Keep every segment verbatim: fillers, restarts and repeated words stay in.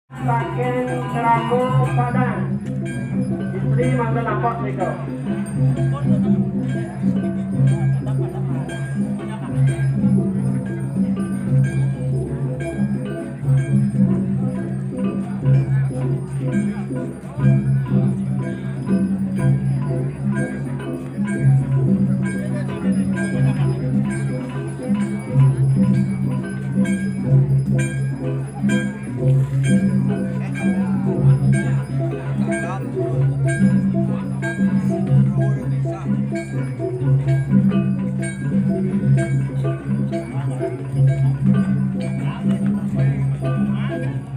Saking Serago Padang. Istri mantan apa nika?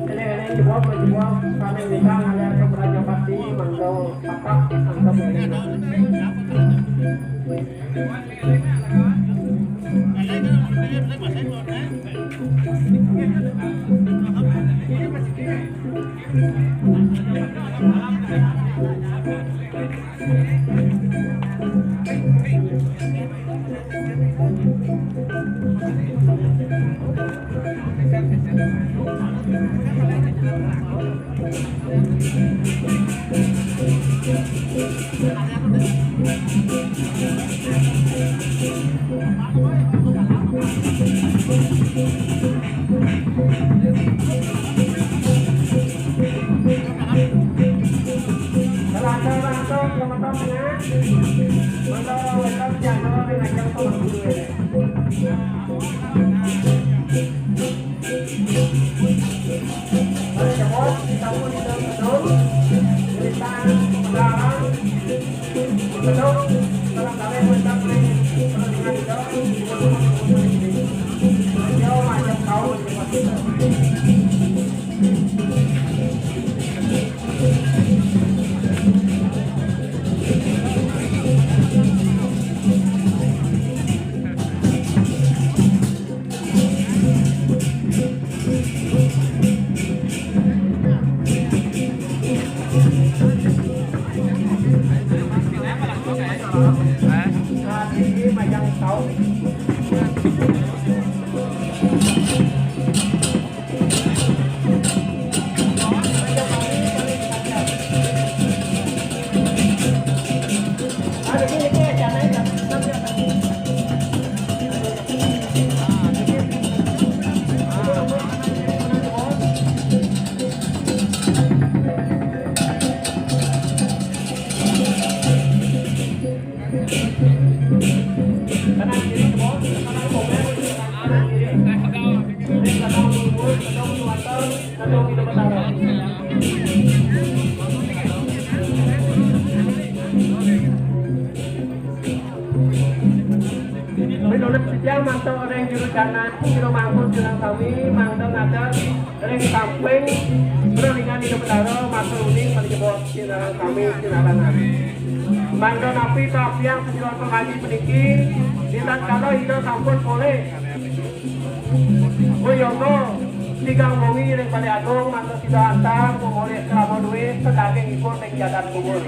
Eling-eling jebos, jebos, sané bisa ngalian ke Prajapati, mangga papak, mangga boleh. Minulih titiang mantuk ring juru canan, juru mangku, juru sami, mangda ngatur ring samping, ring Ida Betara, matur uning, paling jebos, sinareng sami, sinareng sami. Mangda napi kapiang sajeroning pangaji puniki, di tatkala Ida sampun polih. Wiyoga tigang wengi ring Balé Agung, mangda sida antar, mamolih krama duwé, sadagingipun ring jagat kubur.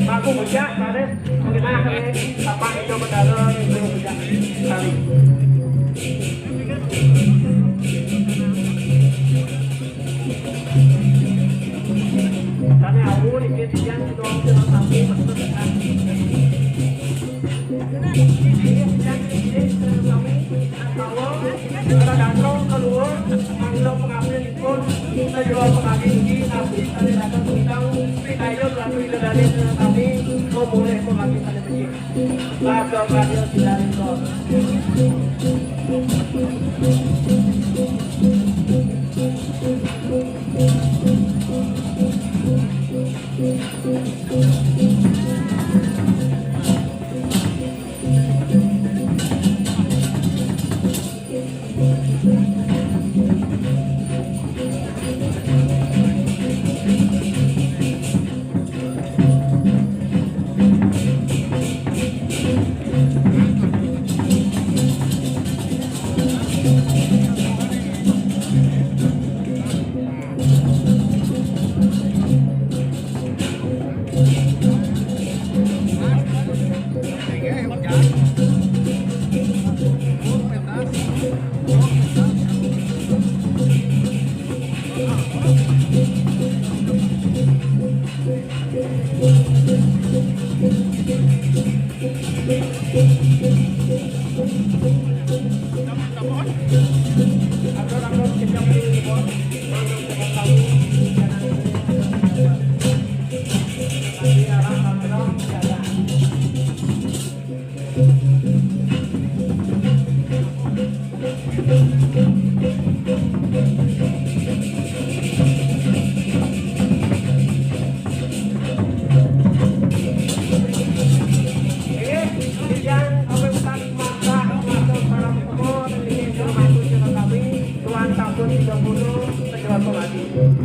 Mangku bujak, raris ngenah ring tapak Ida Betara, ring Ida Bujak Sari. Sané awu niki titiang sida sami mestèk. Niki titiang sami astawa, para dasa kaluhur, mangda pangabdianipun, sajeroning pangabdi niki, napi sané dados ingkang pikayun Ratu Ida Dané sami, mamolih pangabdi sané becik. Warga karya Sidaringkor.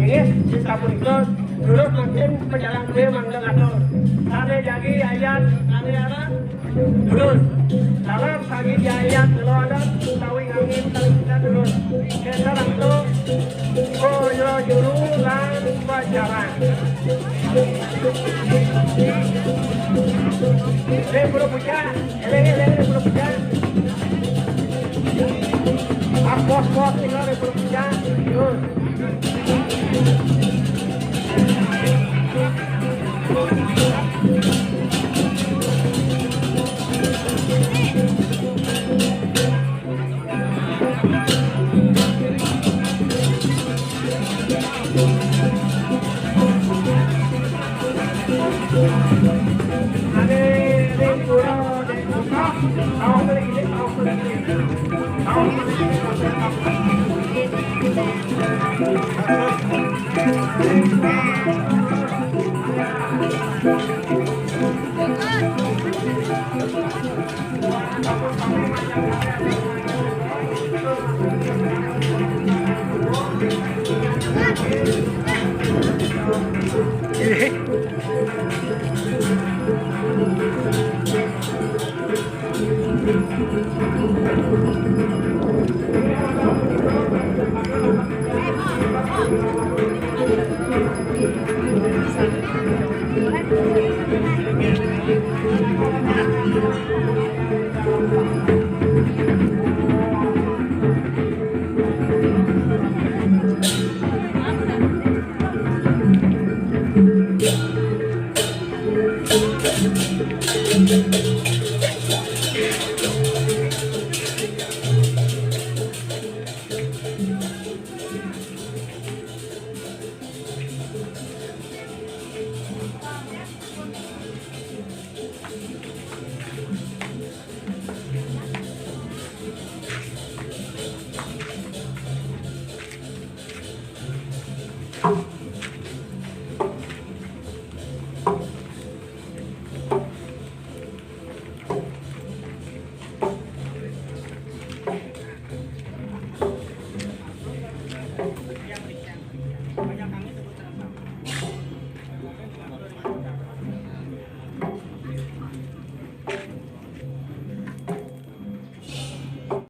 Oke, sapunika, terus mangkin pejalan kuwi mangga ngatur. Sane jagi ayat, sane aran, terus. Salam sagi ayat, kula ada utawi ngangin, terus kita terus. Kita langsung Boyo Juru lan Pajalan. Ini belum hujan. Eleng, eleng, eleng, belum hujan. Pas, pas, pas, tinggal, eleng, belum hujan. Yus.